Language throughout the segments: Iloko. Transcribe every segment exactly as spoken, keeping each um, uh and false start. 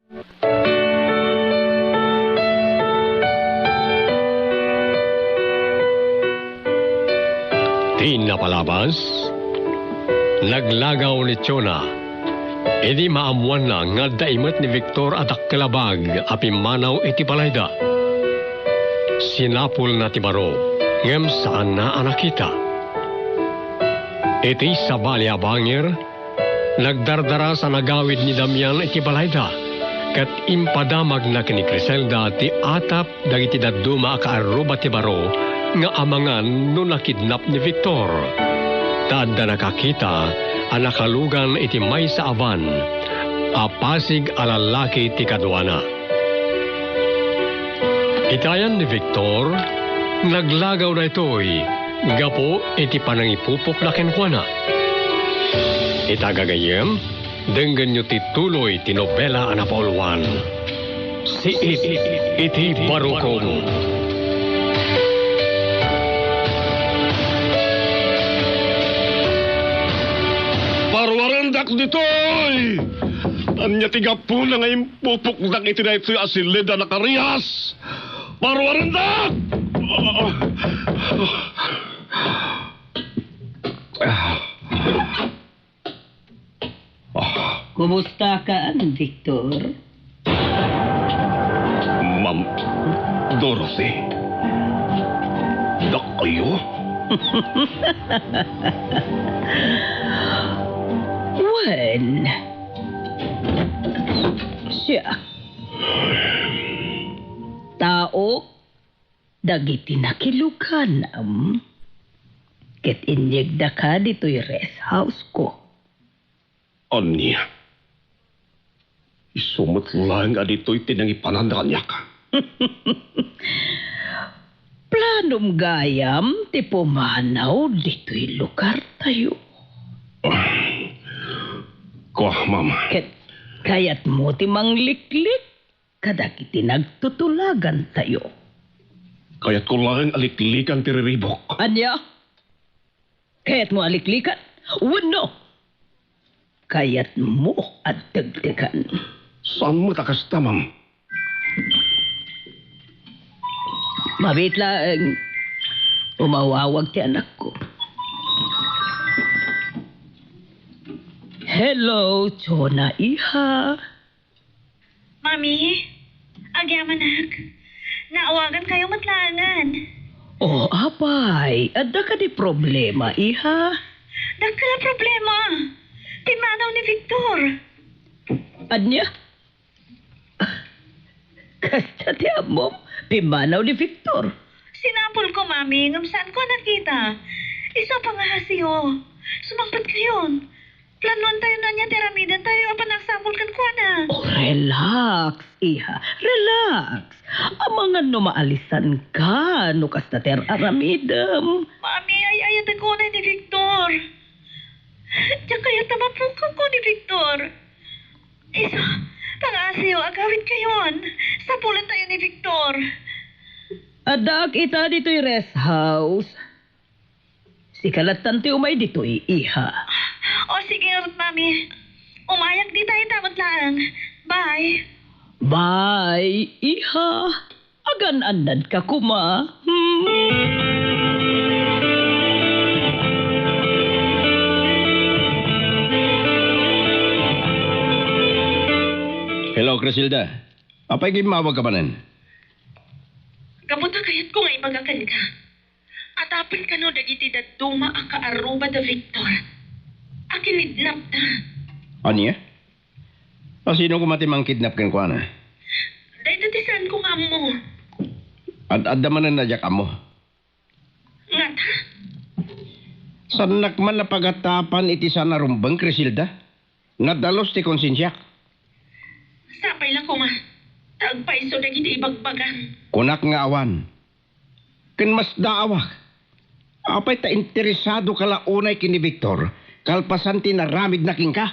Ti napalabas, naglagaw ni Chona. Idi maammoanna nga adda imet ni Victor a dakkel a bag a pimmanaw iti balayda, sinapulna ti baro, ngem saanna a nakita. Iti sabali a bangir, nagdardaras a nagawid ni Damian iti balayda, ket impadamagna ken ni Criselda ti atap dagiti dadduma a kaarruba ti baro nga amangan no nakidnap ni Victor. Ta adda nakakita a nakalugan iti maysa a van a pasig a lallaki ti kaduana. Iti ayan ni Victor, naglagaw daytoy gapu iti panangipupokna kenkuana. Ita gagayyem, denggenyo ti tuloy ti nobela a napauluan, Siit iti Barukong. Paruarendak ditoy! Ania ti gapuna nga impupokdak iti daytoy a siled a nakarias? Paruarendak! Ah. Kumusta ka, Victor? Ma'am Dorothy, dakayo? Wen, siak. Tao dagiti nakiluganam, ket inyegdaka ditoy rest house-ko. Ania? Isu met laeng a ditoy ti nangipananda kaniak. Planom gayam ti pumanaw ditoy lugartayo. Kua, Mama. Ket kayatmo ti mangliklik kadagiti nagtutulagantayo. Kayatko laeng a liklikan ti riribuk. Ania? Kayatmo a liklikan? Wenno, kayatmo a degdegan? Saan met a kasta, Ma'am? Mabiit laeng. Umawawag ti anakko. Hello, Chona, iha. Mami, agyamanak. Naawagankayo met laengen. Oh, apay, adda kadi problema, iha? Dakkel a problema. Pimmanaw ni Victor. Ania? Kasta ti ammom, pimmanaw ni Victor. Sinapulko, Mami, ngem saanko a nakita. Isu a pangaasiyo. Sumangpetkayon. Planuantayo no ania ti aramidentayo a panagsapul kenkuana. Oh, relax, iha. Relax. Amangan no maalisanka no kasta ti ar-aramidem. Mami, ay-ayatek unay ni Victor. Diak kayat a mapukaw ni Victor. Isu, pangaasiyo, agawidkayon. Sapulentayo ni Victor. Addaak ita ditoy rest house. Sika lattan ti umay ditoy, iha. O, sige ngarud, Mami. Umayak dita ita met laeng. Bye. Bye, iha. Agan-annadka koma. Hmm. Hello, Criselda. Apay gimmawagka manen? Gapu ta kayatko nga ibaga kenka. Atapen kano dagiti dadduma a kaarruba da Victor a kinidnapda. Ania? A sino koma ti mangkidnap kenkuana? Dayta ti saanko nga ammo. Ad-adda manen a diak ammo. Ngata? Saannak man a pagatapan iti saan a rumbeng, Criselda. Nadalus ti konsensiak. Sapay la koma ta agpayso dagiti ibagbagam. Kunak nga awan. Ken masdaawak. Apay ta interesadoka la unay ken ni Victor kalpasan ti inaramidna kenka?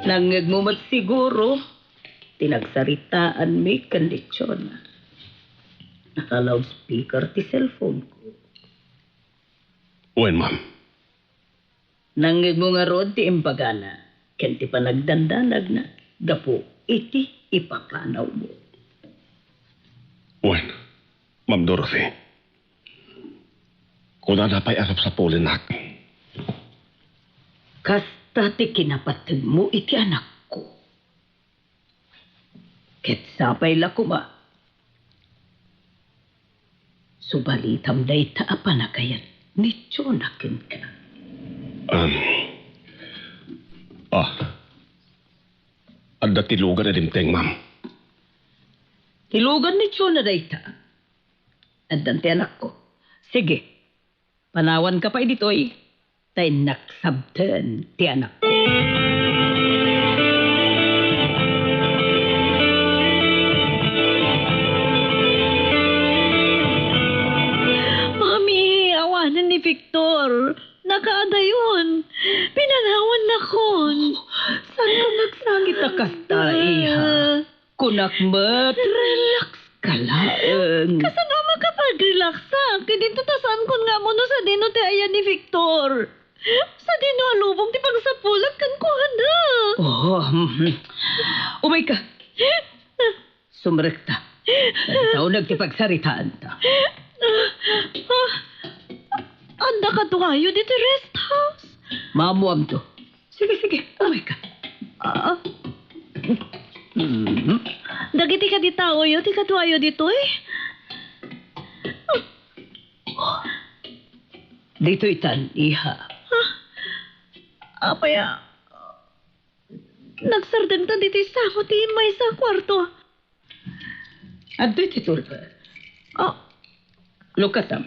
Nangngegmo met siguro ti nagsaritaanmi ken ni Chona. Naka-loudspeaker ti cellphone-ko. Wen, ma'am. Nangngegmo ngarud ti imbagana ken ti panagdandanagna gapu iti ipapanawmo. Wen, Ma'am Dorothy. Kunana pay a sapsapulennak. Kasta ti kinapattegmo iti anakko. Ket sapay la koma, subalitam dayta a panagayat ni Jonah kenka. Um, ah, adda ti lugan a dimteng, ma'am. Ti lugan ni Jonah dayta. Addan ti anakko. Sige, panawanka pay ditoy, ta innak sabten ti anakko. Mami, awanen ni Victor. Nakaadayon. Pinanawannakon. Saanka agsangit a kasta, iha? Kunak met, relax ka laeng. Kasano a makapag-relaxak? Idinto ta saankon nga ammo no sadino ti ayan ni Victor. Sadino a lubong ti pangsapulak kenkuana? Oh, mhm. Umayka. Sumrekta. Dagita uneg ti pagsaritaanta. Ah, adda kaduayo ditoy rest house? Maammoamto. Sige, sige. Umayka. Ah. Mhm. Dagiti kadi taoyo ti kaduayo ditoy? Ditoy tan, iha. Ah, apay a, nagsardengta ditoy sango ti maysa a kuarto. Adtoy ti tulpa. Oh. Lukatam.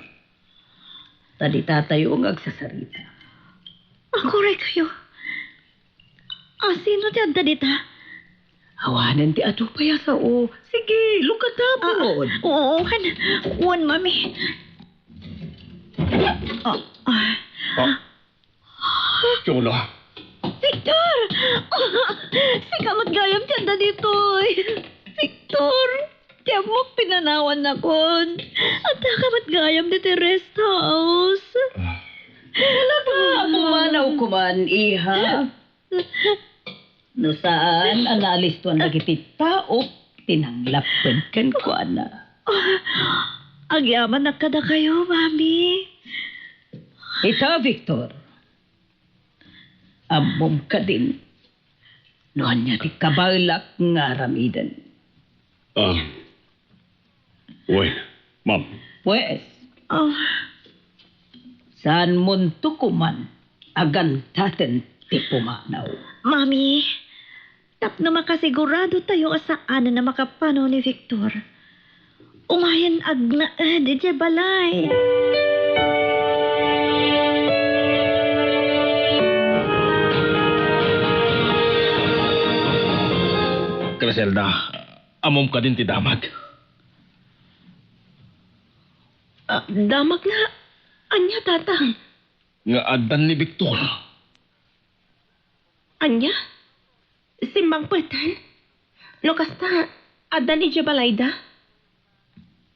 Ta ditatayo nga agsasarita. Aguray kayo. Ah, sino ti adda dita? Awanen ti adu pay a sao. Sige, lukatam. Ah, oo, wen, wen, mami. Ah, ah. Ah. Jonah. Victor! Sika met gayam ti adda ditoy. Victor, ti ammok pinanawannakon. Addaka met gayam ditoy rest house. Talaga, pumanaw koman, iha. No saan a naalistoan dagiti tao ti nanglapped kenkuana. Agyamanak kadakayo, Mami. Ita, Victor, ammom kadin no ania ti kabaelak nga aramiden. Ah, wen, ma'am. Pues, ah, saanmonto koman a gantaten ti pumanaw. Mami, tapno makasigurado tayo a saanen a makapanaw ni Victor, umayen agnaed idiay balay. Criselda, ammom kadin ti damag? Ah, damag nga? Ania, Tata? Nga addan ni Victor. Ania? Simmangpeten? No kasta, addan idiay balayda?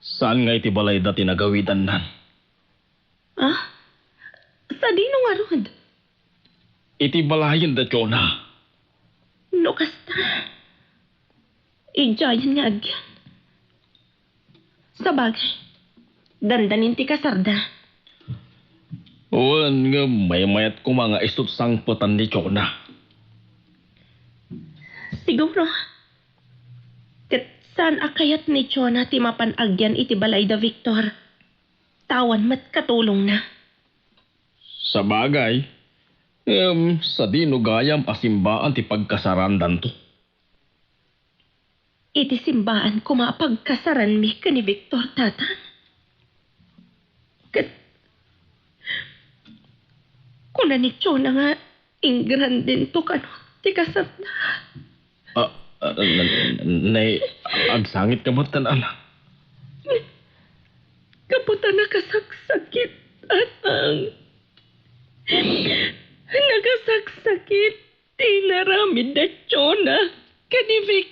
Saan nga iti balayda ti nagawidannan? Ah? Sadino ngarud? Iti balayen da Jonah. No kasta, idiayen nga agyan. Sabagay, dandanin ti kasarda. Wen, ngem maymayat koma nga isut' sangpetan ni Jonah. Siguro, ket saan a kayat ni Jonah ti mapan agyan iti balayda Victor. Ta awan met katulongna. Sabagay, ngem sadino gayam a simbaan ti pagkasarandanto? Iti simbaan koma a pagkasaranmi ken ni Victor, Tatang. Ket kuna ni Jonah nga ingrandento kano ti kasarda. Ah, ah, na, na, nay, agsangitka met, anak. Gapu ta nakasaksakit, Tatang. Nakasaksakit ti inaramid da Jonah ken ni Victor.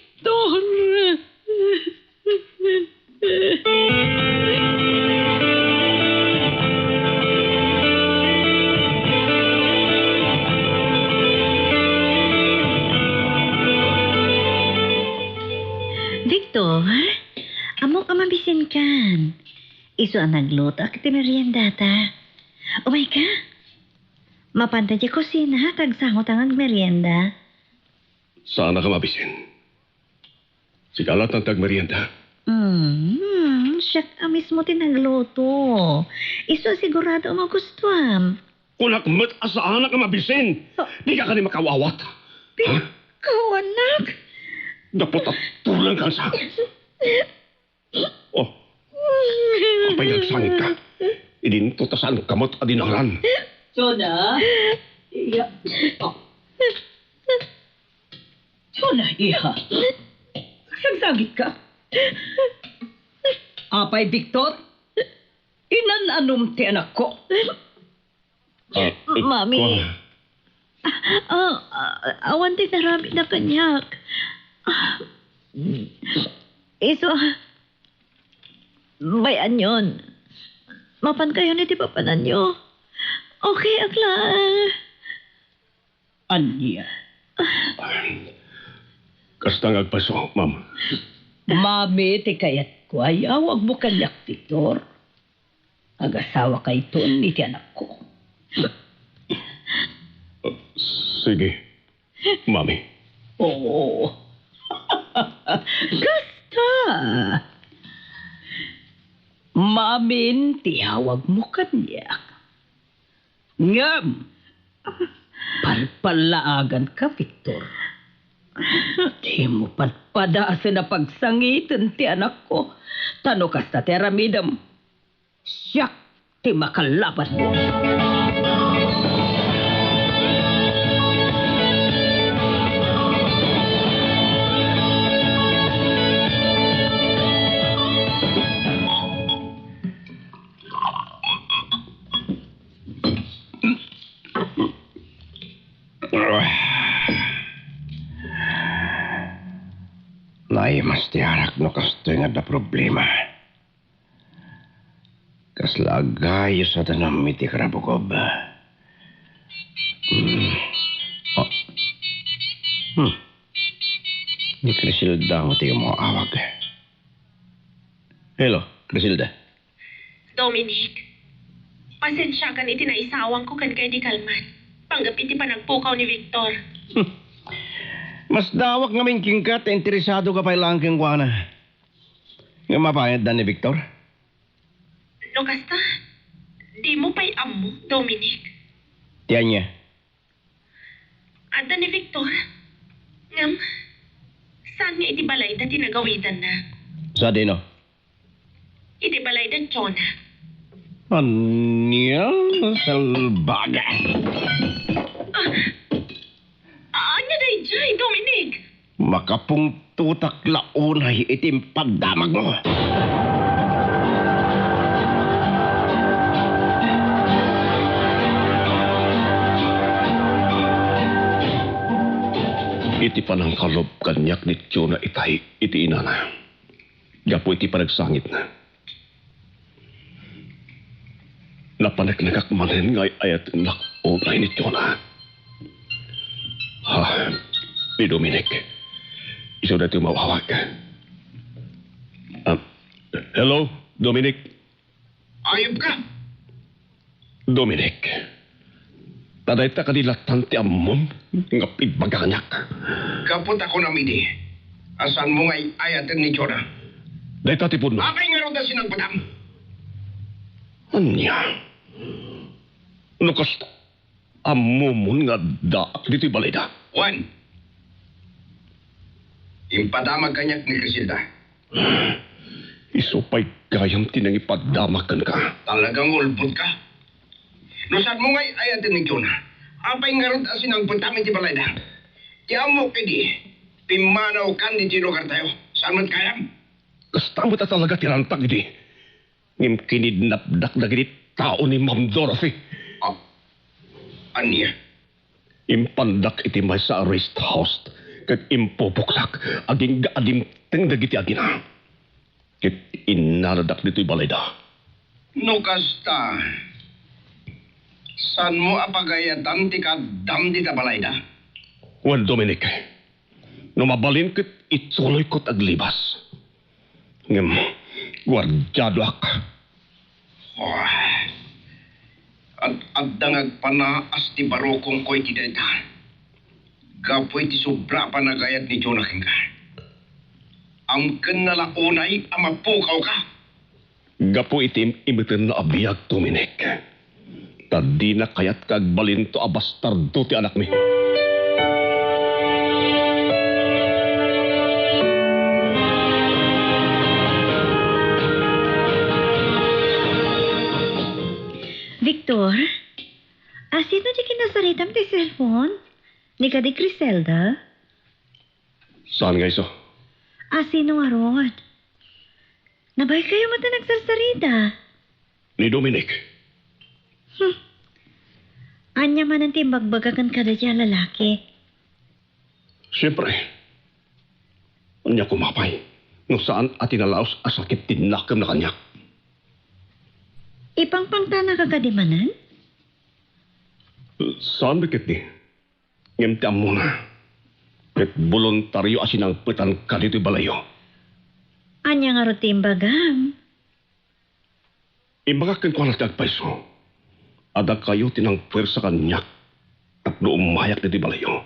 Tor, ammok a mabisinkan. Isu a naglutoak ti meriendata. Umayka. Mapanta diay kusina, kag sangotan nga agmerienda. Saanak a mabisin. Sika lattan ti agmerienda. Hmm, siak a mismo ti nagluto. Isu a sigurado a magustuam. Kunak met a saanak a mabisin. Ah. Dika kadi makaawat. Pi-, Ha? Kawanak. Gapu ta tulangkan sa. Oh. Apay nga agsangitka? Idinto ta saanka met a dinangan. Jonah? Iya. Oh. Jonah, iha. Agsangitka? Apay, Victor? Inan-anom ti anakko? Ah, Mami. Kua. Ah, ah, awan ti naramidna kaniak. Ah, isu, bay-anyon. Mapankayon iti papananyo. Okay, akla. Ania? Kasta nga agpaso, ma'am. Mami, ti kayatko, ay awagmo kaniak, Victor. Agasawakayton iti anakko. Sige, Mami. Oo. Kasta. Mamin ti awagmo kaniak. Ngem, palpallaaganka, Victor. Dimo padpadasen a pagsangiten ti anakko. Ta no kasta ti aramidem, siak ti makalabanmo. Naimas ti arak no kastoy nga adda problema. Kasla agayos a danum iti karabukob. Hmm. Oh. Hmm. Ni Criselda mo ti umaawag. Hello, Criselda. Dominic, pasensiakan iti naisawangko kenka idi kalman, panggep iti panagpukaw ni Victor. Hmm. Masdawak ngamin kenka ta interesadoka pay laeng kenkuana. Ngem apay, adda ni Victor? No kasta, dimo pay ammo, Dominic. Ti ania? Adda ni Victor. Ngem, saan nga iti balayda ti nagawidanna? Sadino? Iti balayda Jonah. Ania? Salbaga! Ah, ania daydiay, Dominic? Makapungtotak la unay iti impadamagmo. Iti panangkalub kaniak ni Jonah itay iti inana, gapu iti panagsangitna. Napaneknekak manen nga ay-ayatennak unay ni Jonah. Ha, ni Dominic. Isu daytoy umaw-awag. Ah, hello, Dominic. Ayub ka? Dominic. Ta dayta kadi lattan ti ammom nga pigbaga kaniak? Gapu ta kunam idi a saanmo nga ay-ayaten ni Jonah. Dayta ti pudno. Apay ngarud a sinangpetam? Ania? No kasta, ammomon nga addaak ditoy balayda? Wen. Impadamag kaniak ni Criselda. Isu pay gayam ti nangipadamag kenka. Talagang ulbod ka. No saanmo nga ay-ayaten ni Jonah, apay ngarud a sinangpetam iti balayda? Ti ammok idi, pimmanawkan ditoy lugartayo. Saan met gayam? Kasta met a talaga ti rantag idi. Ngem kinidnapdak dagiti tao ni Ma'am Dorothy. Ah, ania? Impandak iti maysa a rest house ket impupoktak agingga a dimteng dagiti agina. Ket innaladak ditoy balayda. No kasta, saanmo a pagayatan ti kaaddam dita balayda? Wen, Dominic, no mabalin ket ituloyko ti aglibas. Ngem, guardiadoak. Oh, ad-, adda nga agpanaas ti barukongko iti dayta. Gapu iti sobra a panagayat ni Jonah kenka. Amkenna la unay a mapukawka. Gapu iti im-, imetenna a biag, Dominic. Ta dina kayat nga agbalinto a bastardo ti anakmi. Victor, asino ti kinasaritam ti cellphone? Ni kadi Criselda? Saan nga isu? Asino ngarud? Nabaykayo met a nagsarsarita. Ni Dominic. Hmm. Ania manen ti imbagbaga ken kadaydiay a lalaki? Siempre. Ania koma pay, no saan a tinalaos a sakit ti nakemna kaniak. Ipangpangtanaka kadi manen? Saan met ketdi. Ngem ti ammona, ket boluntario a sinangpetanka ditoy balayyo. Ania ngarud ti imbagam? Imbagak kenkuana ti agpayso a dakayo ti nangpuersa kaniak tapno umayak ditoy balayyo.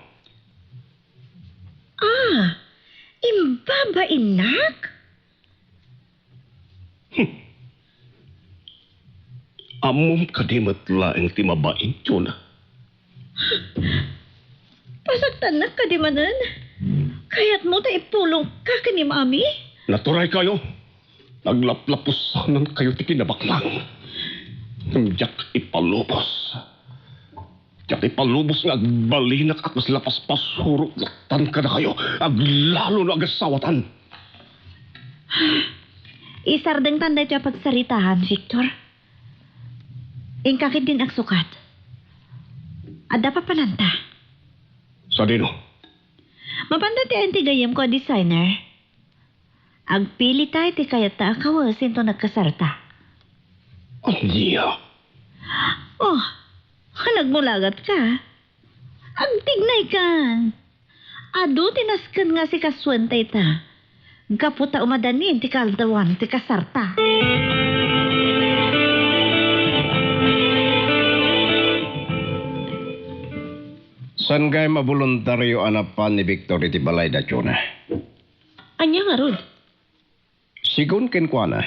Ah, imbabainak? Hmm. Ammom kadi met laeng ti mabain, Jonah? Pasaktannak kadi manen? Kayatmo ta ipulongka ken ni Mami? Naturaykayo. Naglaplapusanankayo ti kinabaknang. Ngem diak ipalubos. Diak ipalubos nga agbalinak a kasla paspasuro lattan kadakayo, aglalo no agasawatan. Isardengtan daytoy a pagsaritaan, Victor. Inka ketdin agsukat. Adda papananta. Sadino? Mapanda ti ayan ti gayyemko a designer. Agpilita iti kayatta a kawes inton nagkasarta. Ania? Oh, nagmulagatka. Agtignaykan. Adu ti nasken nga asikasoen dayta. Gapu ta umadanin ti kaaldawan ti kasarta. Saan gayam a boluntario a napan ni Victor iti balayda, Jonah? Ania ngarud? Sigun kenkuana,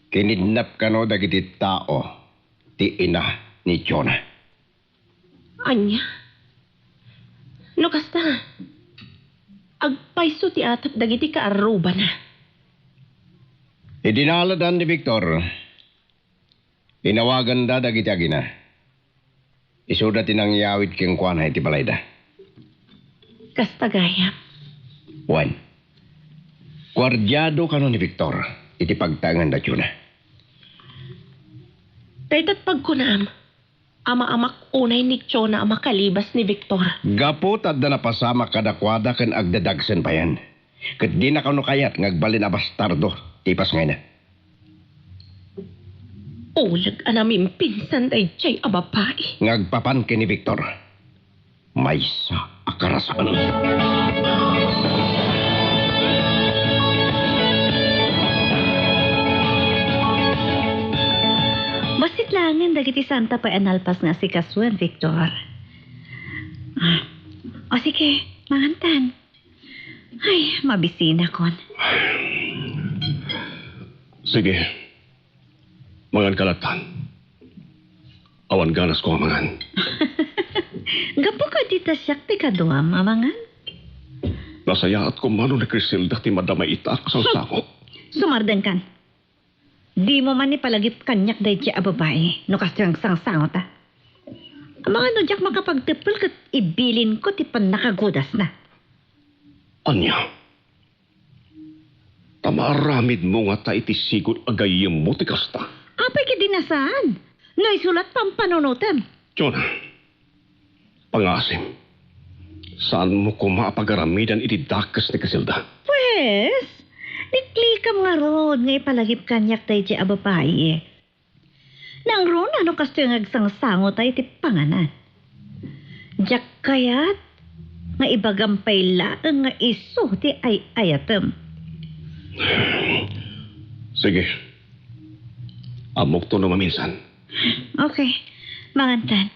kinidnap kano dagiti tao ti ina ni Jonah. Ania? No kasta, agpayso ti atep dagiti kaarrubana. Idi naaladan ni Victor, inawaganda dagiti agina. Isuda ti nangyawid kenkuana iti balayda. Kasta gayam. Wen, guardiado kano ni Victor iti pagtaenganda, Jonah. Daytat pagkunam, ama-amak unay ni Jonah a makalibas ni Victor. Gapu ta adda napasamak kadakuada ken agdadagsen payen. Ket dina kano kayat nga agbalin a bastardo ti ipasngayna. Uleg a namimpinsan daydiay a babai. Nga agpapan ken ni Victor, maysa a karasaan. Bassit laengen dagiti saanta pay a nalpas nga asikasoen, Victor. Ah, o sige, mangantan. Ay, mabisinakon. Sige. Mangan ka lattan. Awan ganasko a mangan. Gapu kadi ta siak ti kaduam a mangan? Nasayaat koma no ni Criselda ti madama ita a kasangsango. Sumardengkan. Dimo man ipalagip kaniak daydiay a babai no kastoy a agsangsangota. Amangan no diak makapagteppel ket ibilinko ti pannakagudasna. Ania? Ta maaramidmo ngata iti sigud a gayyemmo ti kasta? Apay ketdi a saan? No isu la ti pampanunotem. Jonah, pangngaasim, saanmo koma a pagaramidan iti dakes ni Criselda. Pues, liklikam ngarud nga ipalagip kaniak daydiay a babai. Nangruna no kastoy nga agsangsangota iti panganan. Diak kayat nga ibagam pay laeng nga isu ti ay-ayatem. Sige. Ammokto no maminsan. Okay. Mangantan.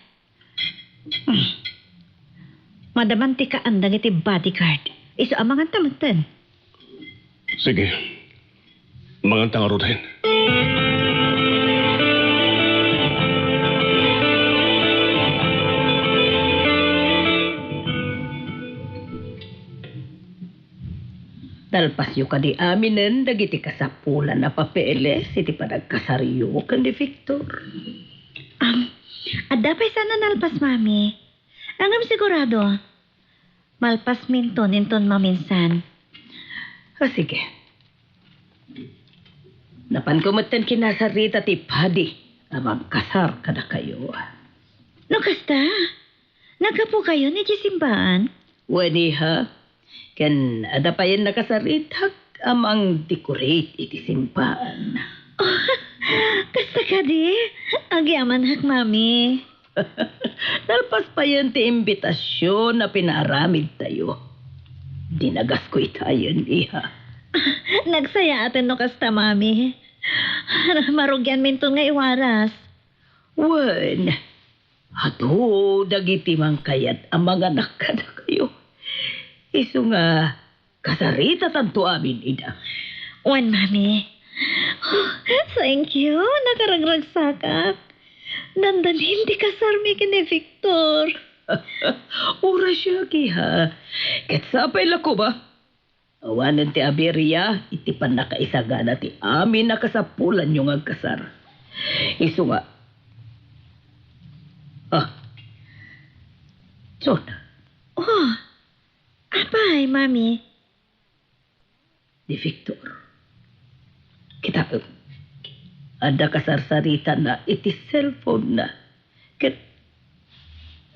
Madaman ti kaan dagiti bodyguard. Isu a manganta metten. Sige. Manganta ngaruden. Nalpasyo kadi aminen dagiti kasapulan a papeles iti panagkasaryo ken ni Victor? Um, adda pay saan a nalpas, Mami. Ngem sigurado, malpasminton inton maminsan. O, sige. Napanko metten kinasarita ti padi a mangkasar kadakayo. No kasta, naggapukayon iti simbaan? Wen, iha. Ken adda payen nakasaritak a mangdecorate iti simbaan. Kasta kadi? Agyamanak, Mami. Nalpas payen ti imbitasion a pinaaramidtayo. Dinagasko itayen, iha. Nagsayaaten no kasta, Mami. Marugianminton nga iwaras. Wen, adu dagiti mangkayat a manganak kadakayo. Isu nga kasaritatanto amin ida. Wen, Mami. Oh, thank you. Nakaragragsakak. Dandanim ti kasarmi ken ni Victor. Uray siak, iha. Ket sapay la koma. Awanen ti abiria iti pannakaisagana ti amin a kasapulanyo nga agkasar. Isu nga. Ah. Son. Oh, apay, Mami? Ni Victor. Kitaem, adda kasarsaritana iti cellphone-na. Ket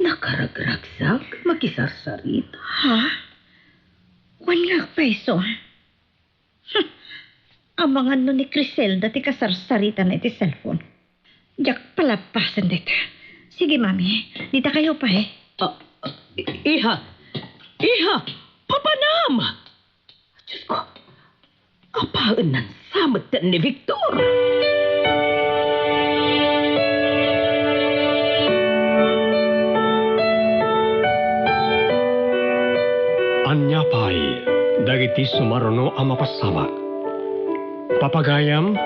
nakaragragsak makisarsarita. Ha? Wen nga pay isu. Hmm. Amangan no ni Criselda ti kasarsaritana iti cellphone. Diak palapasen dayta. Sige, Mami. Dita kayo pay. Ah, ah, i-, iha! Iha! Papanam! Diyos ko! Apaen nansa metten ni Victor! Ania pay dagiti sumaruno a mapasamak? Papagayam,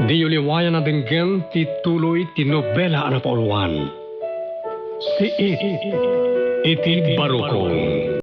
diyo liwayan a denggen ti tuloy ti nobela a napauluan. Siit iti Barukong.